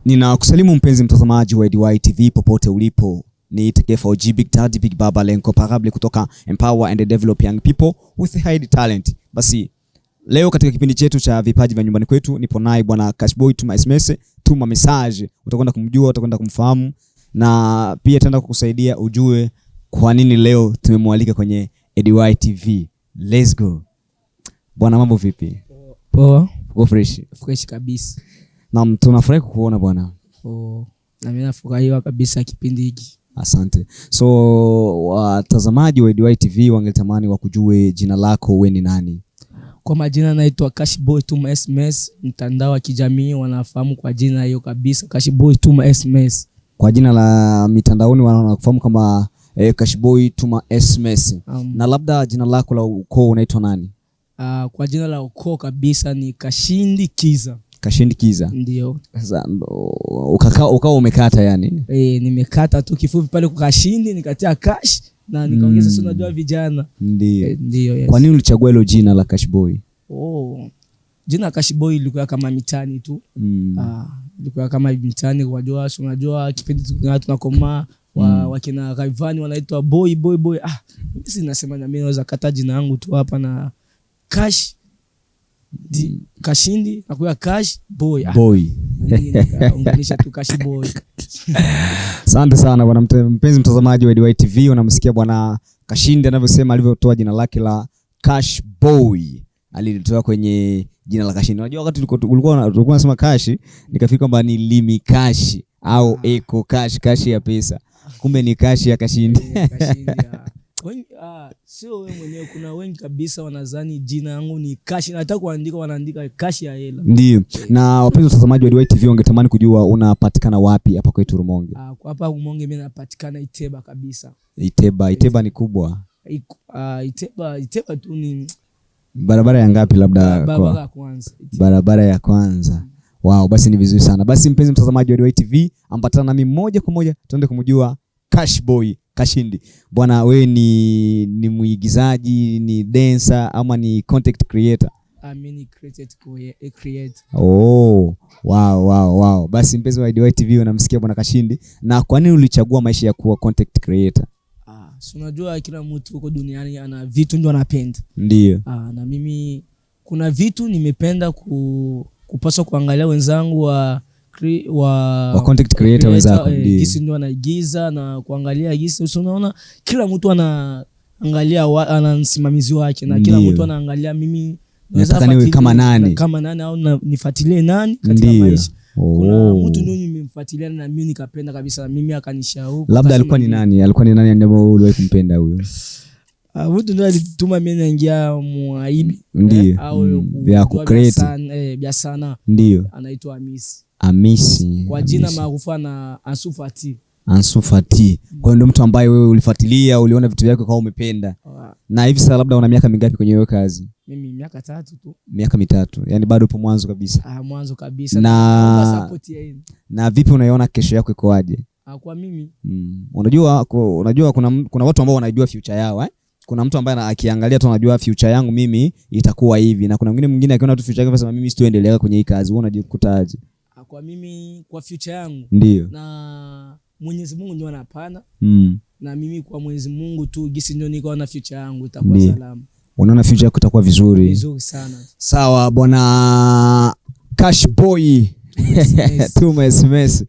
Ninakusalimu mpenzi mtazamaji wa ADY TV popote ulipo. Ni TKFOG Big Daddy Big Baba L'incomparable kutoka Empower and Develop Young People with High Talent. Basi leo katika kipindi chetu cha vipaji vya nyumbani kwetu nipo naye bwana Cashboy, tuma SMS, tuma message, utakwenda kumjua, utakwenda kumfahamu na pia tutaenda kukusaidia ujue kwa nini leo tumemwalika kwenye ADY TV. Let's go. Bwana, mambo vipi? Poa. Uko fresh? Fresh kabisa. Naam, tunafurahi kukuona bwana. Oh, na mimi nafurahiwa kabisa kipindi hiki. Asante. So watazamaji wa ADY TV wangetamani wakujue jina lako, we ni nani? Kwa majina naitwa Cashboy Tuma SMS, mtandao wa kijamii wanafahamu kwa jina hiyo kabisa, Cashboy Tuma SMS. Kwa jina la mitandaoni wanakufahamu kama Cashboy Tuma SMS. Na labda jina lako la ukoo unaitwa nani? Kwa jina la ukoo kabisa ni Kashindi Kiza. Kashindi Kiza. Ndio. Sasa ukawa umekata yani? Nimekata tu kifupi pale kwa Kashindi nikatia cash na nikaongeza, sio unajua vijana. Ndio. Ndio, yes. Kwa nini ulichagua hilo jina la Cashboy? Oh, jina Cashboy ilikuwa kama mitani tu. Ilikuwa kama mitani, unajua, si unajua kipindi tunakomaa wakina Rayvanny wanaitwa boy boy boy. Mimi si nasema na mimi naweza kata jina langu tu hapa na Cash di, Kashindi nakuwa Cash Boy. Boy. Nikaunganisha tu Cash Boy. Asante sana bwana mpenzi mtazamaji wa ADY TV, unamsikia bwana Kashindi anavyosema alivyotoa jina lake la Cash Boy. Alilitoa kwenye jina la Kashindi. Unajua wakati ulikuwa unasema Cash, nikafikiri kwamba ni Limi Cash au Eco Cash, cash ya pesa. Kumbe ni cash ya Kashindi. Kashindi, ah. Wengi, sio wewe mwenyewe, kuna wengi kabisa wanadhani jina yangu ni Cash, na hata kuandika wanaandika cash ya hela. Ndio. Na wapenzi watazamaji wa ADY TV wangetamani kujua unapatikana wapi hapa kwetu Rumonge? Kwa hapa Rumonge mimi napatikana Iteba kabisa. Iteba, Iteba ni kubwa. Iteba tu ni barabara ya ngapi labda? Barabara ya kwanza. Iteba. Barabara ya kwanza. Wow, basi ni vizuri sana. Basi mpenzi mtazamaji wa ADY TV, ambatana nami moja kwa moja tuende kumjua Cashboy Kashindi. Bwana, wewe ni muigizaji, ni dancer ama ni content creator? Mimi ni creator. Oh, wow, wow, wow. Basi mpenzi wa ADY TV unamsikia bwana Kashindi. Na kwa nini ulichagua maisha ya kuwa content creator? Si unajua kila mtu huko duniani ana vitu ndio anapenda. Ndio. Na mimi kuna vitu nimependa kupaswa kuangalia wenzangu wa wa Wa content creator wenzako, ndio. Gisi ndio anaigiza na kuangalia gisi, si unaona kila mtu anaangalia ana msimamizi wake na kila mtu anaangalia mimi naweza Nataka niwe fuatilia kama nani? kama nani au nifuatilie nani katika maisha. Kuna mtu ndio nimemfuatilia na mimi nikapenda kabisa, mimi akanishauri. Labda Akasema alikuwa ni mimi nani? Alikuwa ni nani ambaye uliwahi kumpenda huyo? Mtu ndio alituma mimi naingia muaibi. Ndio. Au Ya kujua kucreate. bia sana. Ndio. Anaitwa Hamisi. Hamisi. Kwa jina Hamisi. maarufu na Ansu Fati. Ansu Fati. Kwa hiyo ndio mtu ambaye wewe ulifuatilia, uliona vitu vyake kwa umependa. Na hivi sasa labda una miaka mingapi kwenye hiyo kazi? Mimi miaka 3 tu. Miaka 3. Yaani bado upo mwanzo kabisa. Mwanzo kabisa. Naomba support yenu. Na vipi unaiona kesho yako ikoaje? Kwa mimi. Unajua, kuna watu ambao wanajua future yao? Kuna mtu ambaye akiangalia tu anajua future yangu mimi itakuwa hivi, na kuna mwingine akiona tu future yake anasema mimi sitoendelea kwenye hii kazi. Wewe unajikutaje? Kwa mimi, kwa future yangu. Ndio. Na Mwenyezi Mungu ndio anapana. Na mimi kwa Mwenyezi Mungu tu gisi ndio niko na future yangu itakuwa salama. Unaona future yako itakuwa vizuri. Vizuri sana. Sawa bwana Cash Boy. SMS. Tuma SMS.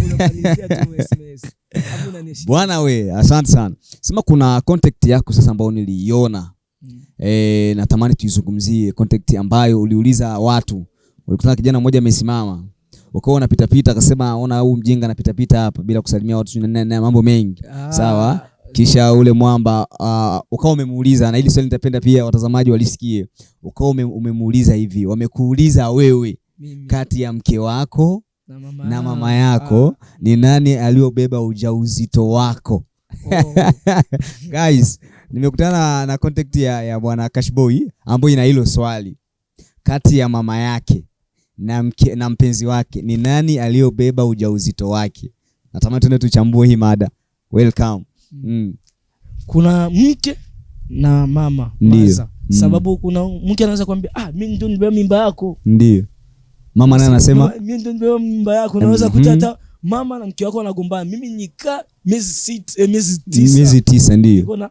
Unamalizia tu SMS. Hapo unanishika. Bwana we, asante sana. Sema kuna contact yako sasa ambayo niliiona. Natamani tuizungumzie contact ambayo uliuliza watu. Ulikutana kijana mmoja amesimama. Ukaona unapita pita akasema ona huyu mjinga anapita pita hapa bila kusalimia watu na mambo mengi. Sawa? Kisha ule mwamba ukawa umemuuliza, na hili swali nitapenda pia watazamaji walisikie. Ukawa umemuuliza hivi, wamekuuliza wewe Mimi. kati ya mke wako Na mama na mama yako, ni nani aliyobeba ujauzito wako? Guys, nimekutana na contact ya bwana Cashboy ambayo ina hilo swali. Kati ya mama yake na mpenzi wake ni nani aliyobeba ujauzito wake? Natamani tuende tuchambue hii mada. Welcome. Kuna mke na mama Ndio. kwanza. Sababu kuna mke anaweza kuambia, mimi ndio nilibeba mimba yako. Ndio. Mama naye anasema mimi ndio mimba yako. Unaweza kuta hata mama na mke wako wanagombana. Mimi nikaa miezi 6, miezi 9. Miezi 9 ndio. Niko na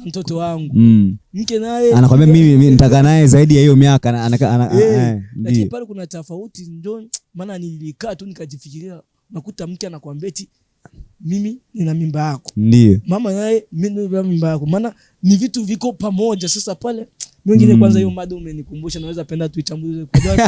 mtoto wangu. Mke naye anakwambia mimi nitaka naye zaidi ya hiyo miaka Lakini ndio. pale kuna tofauti, ndio maana nilikaa tu nikajifikiria, nakuta mke anakuambia eti mimi nina mimba yako. Ndio. Mama naye mimi nina mimba yako. Maana ni vitu viko pamoja. Sasa pale mwingine kwanza hiyo mada umenikumbusha, naweza penda tuichambuze kwa sababu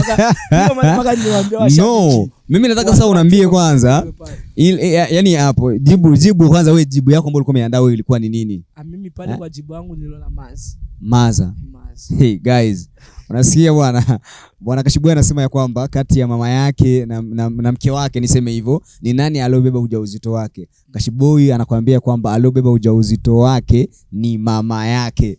hiyo mada mpaka niwaambie washabiki. No, mimi nataka sasa uniambie kwanza ile, yani hapo jibu kwanza wewe, jibu yako ambayo ulikuwa umeandaa wewe ilikuwa ni nini? Mimi pale kwa jibu yangu niliona mazi. Maza. Mazi. Hey guys, unasikia bwana? Bwana Kashboy anasema ya kwamba kati ya mama yake na mke wake, niseme hivyo, ni nani aliyobeba ujauzito wake? Kashboy anakuambia kwamba aliyobeba ujauzito wake ni mama yake.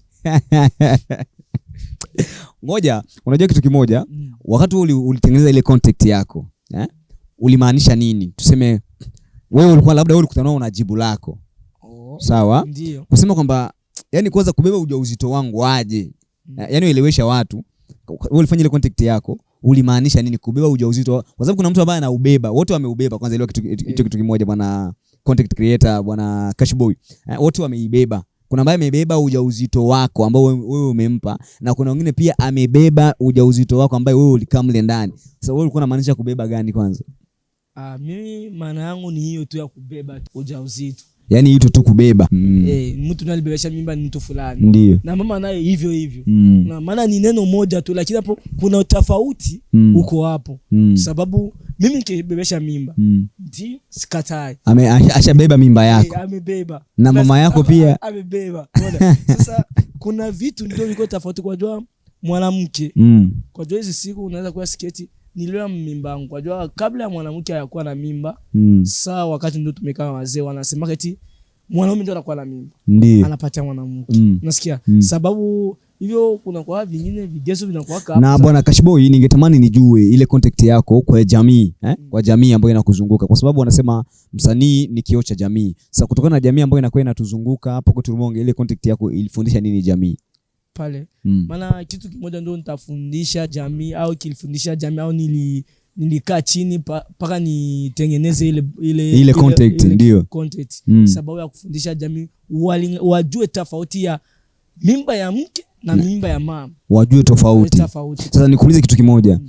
Ngoja, unajua kitu kimoja? Wakati ulitengeneza ile content yako, Ulimaanisha nini? Tuseme wewe ulikuwa labda wewe ulikutana nao na jibu lako. Sawa? Ndio. Kusema kwamba yani kwanza kubeba ujauzito wangu aje? Yani uelewesha watu. Wewe ulifanya ile content yako, ulimaanisha nini kubeba ujauzito? Kwa sababu kuna mtu ambaye anaubeba, wote wameubeba. Kwanza ile hicho kitu kimoja bwana content creator, bwana Kashboy. Wote wameibeba. Kuna ambaye amebeba ujauzito wako ambao wewe umempa, na kuna wengine pia amebeba ujauzito wako ambaye wewe ulikaa mle ndani. Sasa wewe ulikuwa unamaanisha kubeba gani kwanza? Mimi maana yangu ni hiyo tu ya kubeba ujauzito. Yaani hiyo tu kubeba. Mtu ndiye alibebesha mimba ni mtu fulani. Ndio. Na mama naye hivyo hivyo. Na maana ni neno moja tu, lakini hapo kuna tofauti uko hapo. Sababu mimi nikibebesha mimba, ndio sikatai. Ashabeba mimba yako. Amebeba. Na mama yako pia. Amebeba. Unaona? Sasa kuna vitu ndio viko tofauti kwa jua mwanamke. Kwa jua hizi siku unaweza kuwa sketi niliwa mimba yangu. Kwa jua kabla ya mwanamke hayakuwa na mimba, saa wakati ndio tumekaa wazee wanasema eti mwanaume ndio anakuwa na mimba. Ndio. Anapatia mwanamke. Unasikia? Sababu hivyo kuna kwa vingine vigezo vinakuwa kama Na bwana Kashboy, ningetamani nijue ile contact yako kwa jamii, Kwa jamii ambayo inakuzunguka, kwa sababu wanasema msanii ni kioo cha jamii. Sasa kutokana na jamii ambayo inakuwa inatuzunguka hapo kwetu Rumonge, ile contact yako ilifundisha nini jamii? Pale. Maana kitu kimoja ndio nitafundisha jamii au kilifundisha jamii au nilikaa chini paka nitengeneze Ile content, ile ndio. content. Sababu ya kufundisha jamii wajue tofauti ya mimba ya mke na mimba ya mama. Wajue tofauti. Tofauti. Sasa nikuulize kitu kimoja.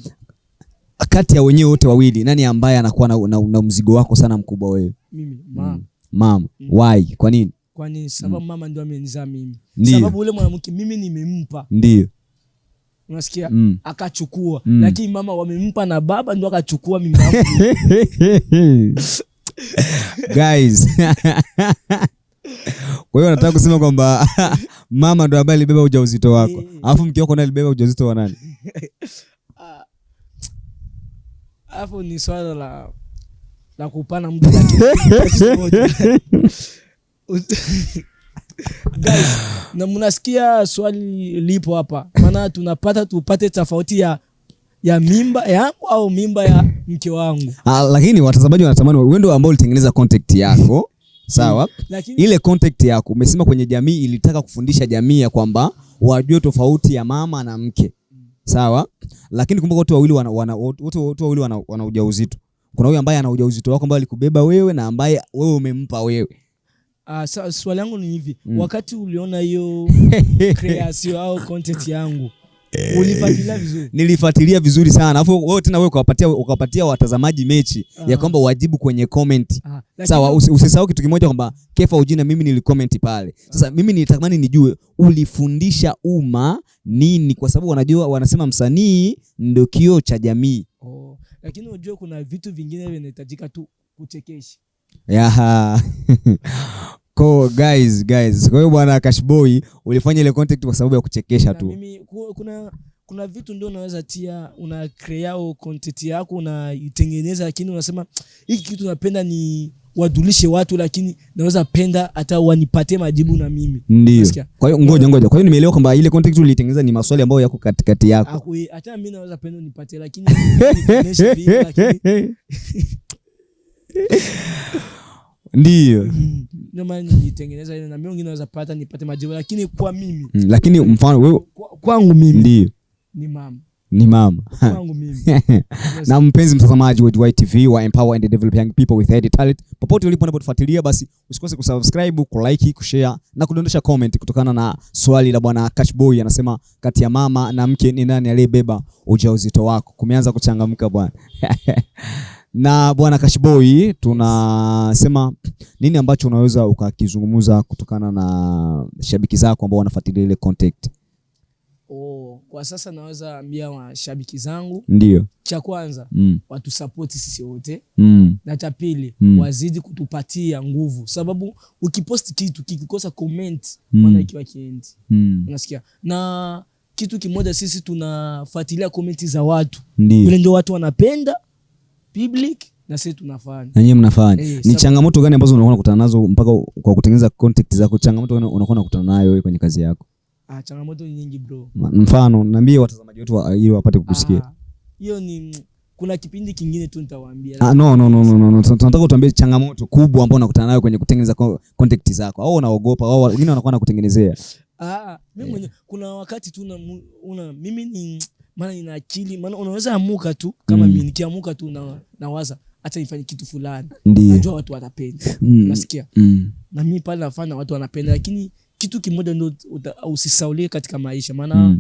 Kati ya wenyewe wote wawili, nani ambaye anakuwa na mzigo wako sana mkubwa wewe? Mimi, mama. Mama. Why? Kwa nini? Kwa nini? Sababu mama ndio amenizaa mimi. Ndio. Sababu ule mwanamke mimi nimempa. Ndio. Unasikia? Akachukua. Lakini mama wamempa na baba ndio akachukua mimba yangu. Guys. Kwa hiyo nataka kusema kwamba mama ndo ambaye alibeba ujauzito wako. Alafu mke wako naye alibeba ujauzito wa nani? Alafu ni swala la kupana mtu lakini guys, na mnasikia swali lipo hapa. Maana tunapata tupate tofauti ya mimba yangu au mimba ya mke wangu. Lakini watazamaji wanatamani wewe ndio ambao ulitengeneza content yako. Sawa? Lakini ile content yako umesema kwenye jamii ilitaka kufundisha jamii ya kwamba wajue tofauti ya mama na mke. Sawa? Lakini kumbuka wote wawili wana ujauzito. Kuna huyu ambaye ana ujauzito wako ambaye alikubeba wewe na ambaye wewe umempa wewe. Swali langu ni hivi, wakati uliona hiyo creation au content yangu, ulifuatilia vizuri? Nilifuatilia vizuri sana. Alafu wewe tena wewe ukawapatia watazamaji mechi ya kwamba wajibu kwenye comment. Lakini Sawa, usisahau kitu kimoja kwamba Kefa Ujina mimi nilicomment pale. Sasa mimi nilitamani nijue ulifundisha umma nini, kwa sababu wanasema msanii ndio kioo cha jamii. Oh, lakini unajua kuna vitu vingine vinahitajika tu kuchekesha. Yaha. Ko guys. Kwa hiyo bwana Kashboy ulifanya ile content kwa sababu ya kuchekesha Na tu. mimi kuna vitu ndio unaweza tia, una create content yako unaitengeneza, lakini unasema hiki kitu napenda ni wadulishe watu, lakini naweza penda hata wanipatie majibu na mimi. Ndio. Unasikia? Kwa hiyo ngoja, ngoja. Kwa hiyo nimeelewa kwamba ile content ulitengeneza ni maswali ambayo yako katikati yako. Hata mimi naweza penda unipatie, lakini nionyeshe vile, lakini Ndio. Ndio maana nilitengeneza ile na mimi wengine naweza pata nipate majibu, lakini kwa mimi. Lakini mfano wewe Kwangu mimi. Ndio. Ni mama. Ni mama. Kwangu mimi. Na mpenzi mtazamaji wa DY TV wa Empower and Develop Young People with Head Talent, popote ulipo unapotufuatilia, basi usikose kusubscribe, kulike, kushare na kudondosha comment kutokana na swali la bwana Cash Boy. Anasema kati ya mama na mke ni nani aliyebeba ujauzito wako? Kumeanza kuchangamka bwana. Na bwana Cash Boy, tunasema nini ambacho unaweza ukakizungumza kutokana na shabiki zako ambao wanafuatilia ile content? Oh, kwa sasa naweza ambia mashabiki zangu, Ndio. cha kwanza watusapoti sisi wote, na cha pili wazidi kutupatia nguvu, sababu ukipost kitu kikikosa comment maana ikiwa kiendi. Unasikia? Na kitu kimoja, sisi tunafuatilia comment za watu, vile ndio watu wanapenda public na sisi tunafanya. Na nyinyi mnafanya. Eh, Ni changamoto gani ambazo unakuwa unakutana nazo mpaka kwa kutengeneza content zako? Changamoto gani unakuwa unakutana nayo wewe kwenye kazi yako? Ah, changamoto ni nyingi bro. Mfano, niambie watazamaji wetu ili wapate kukusikia. Ah, hiyo ni kuna kipindi kingine tu nitawaambia. Ah, no, no, no, no, no, no. Tunataka utuambie changamoto kubwa ambayo unakutana nayo kwenye kutengeneza content zako. Au unaogopa au wengine wanakuwa wanakutengenezea. Ah, mimi mwenyewe kuna wakati tu una mimi ni maana nina akili, maana unaweza amuka tu kama mimi nikiamuka tu na nawaza acha nifanye kitu fulani. Najua watu watapenda. Unasikia? Na mimi pale nafanya watu wanapenda, lakini kitu kimoja ndio usisaulie katika maisha, maana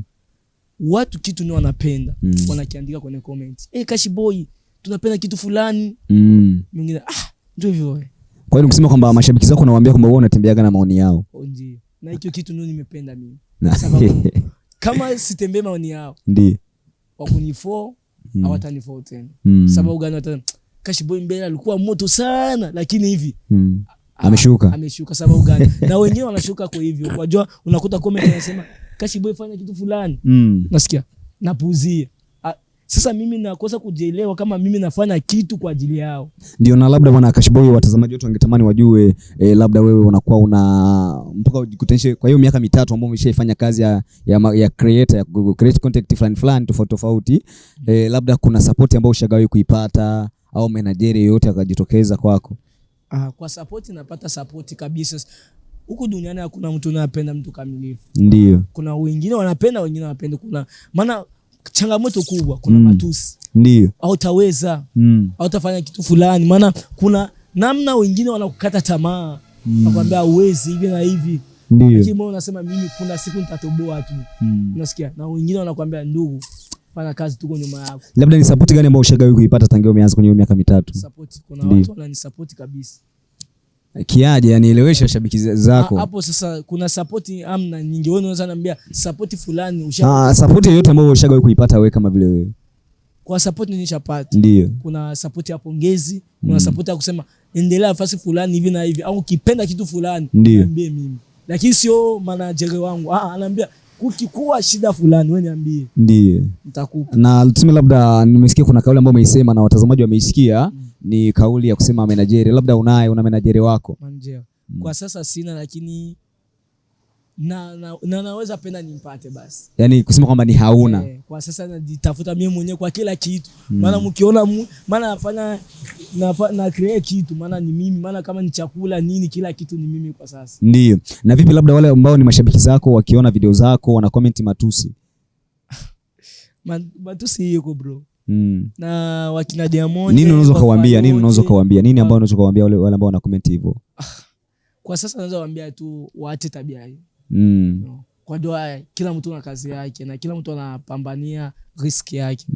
watu kitu ndio wanapenda, wanakiandika kwenye comment. Eh, Cash Boy, tunapenda kitu fulani. Mwingine ndio hivyo wewe. Kwa hiyo nikusema kwamba mashabiki zako unawaambia kwamba wewe unatembeaga na maoni yao. Oh, ndio. Na hicho kitu ndio nimependa mimi. Sababu kama sitembee maoni yao, wakunifo hawatanifo tena. Sababu gani Cash Boy mbele alikuwa moto sana, lakini hivi Ameshuka. Ameshuka sababu gani? Na wenyewe wanashuka kwa hivyo. Wajua unakuta comment anasema Cash Boy fanya kitu fulani. Nasikia? Napuuzia. Sasa mimi nakosa kujielewa kama mimi nafanya kitu kwa ajili yao. Ndio, na labda bwana Cash Boy, watazamaji wetu wangetamani wajue labda wewe unakuwa una mpaka ujikutanishe kwa hiyo miaka 3 ambayo umeshaifanya kazi ya creator, ya create content fulani fulani tofauti tofauti, labda kuna support ambayo ushagawahi kuipata au manager yeyote akajitokeza kwako? Kwa support napata support kabisa. Huku duniani hakuna mtu anayependa mtu kamilifu. Kuna wengine wanapenda, wengine hawapenda. Kuna maana changamoto kubwa, kuna matusi. Hautaweza. Hautafanya kitu fulani, maana kuna namna wengine wanakukata tamaa. Nakwambia huwezi hivi na hivi. Lakini wewe unasema mimi kuna siku nitatoboa tu. Unasikia? Na wengine wanakuambia ndugu, fanya kazi, tuko nyuma yako. Labda ni support gani ambayo ushagawahi kuipata tangia umeanza kwenye miaka 3? Support, kuna watu wananisupport kabisa. Kiaje? Yani elewesha shabiki zako. Hapo sasa kuna support amna nyingi. Wewe unaweza niambia support fulani usha Support yoyote ambayo ushagawahi kuipata wewe kama vile wewe. Kwa support nilishapata. Kuna support ya pongezi, kuna support ya kusema endelea nafasi fulani hivi na hivi, au ukipenda kitu fulani niambie mimi. Lakini sio manager wangu. Anaambia kukikuwa shida fulani wewe niambie. Nitakupa. Na tuseme labda nimesikia kuna kauli ambayo umeisema na watazamaji wameisikia, ni kauli ya kusema manager, labda una manager wako? Manager. Kwa sasa sina, lakini na naweza penda nimpate basi. Yaani kusema kwamba ni hauna. Kwa sasa najitafuta mimi mwenyewe kwa kila kitu. Maana mkiona maana nafanya, na create kitu, maana ni mimi, maana kama ni chakula nini kila kitu ni mimi kwa sasa. Ndio. Na vipi labda wale ambao ni mashabiki zako wakiona video zako wana comment matusi? Matusi yuko bro. Na wakina Diamond, Nini unaweza kwa kuwaambia? Nini Fally unaweza wote. kuwaambia? Nini ambao unaweza kuwaambia wale ambao wana comment hivyo? Kwa sasa naweza kuambia tu waache tabia hii. No. Kwa dua kila mtu ana kazi yake na kila mtu anapambania riski yake.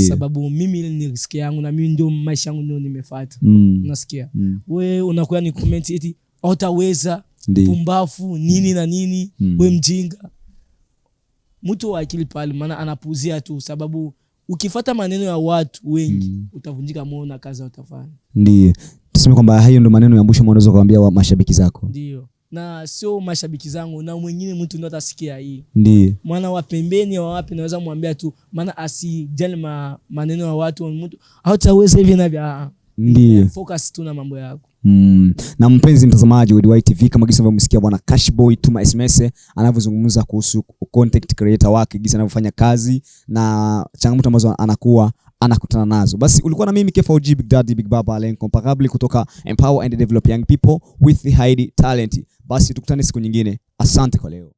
Sababu mimi ile ni riski yangu na mimi ndio maisha yangu ndio nimefuata. Unasikia? Wewe unakuwa ni comment eti hautaweza, pumbafu nini na nini, wewe mjinga. Mtu wa akili pale maana anapuzia tu, sababu ukifuata maneno ya watu wengi utavunjika moyo na kazi utafanya. Ndio. Tuseme kwamba hayo ndio maneno ya mwisho unaweza kuambia mashabiki zako. Ndio. Na sio mashabiki zangu, na mwingine mtu ndo atasikia hii. Mwana wa pembeni wa wapi naweza mwambia tu, maana asijali maneno ya watu, mtu hautaweza hivi na vya. Focus tu na mambo yako. Na mpenzi mtazamaji wa DY TV, kama jinsi unavyomsikia bwana Cash Boy tuma SMS anavyozungumza kuhusu content creator wake, jinsi anavyofanya kazi na changamoto ambazo anakuwa anakutana nazo. Basi ulikuwa na mimi KFOG Big Daddy Big Baba Alain Comparable kutoka Empower and Develop Young People with the High Talent. Basi tukutane siku nyingine. Asante kwa leo.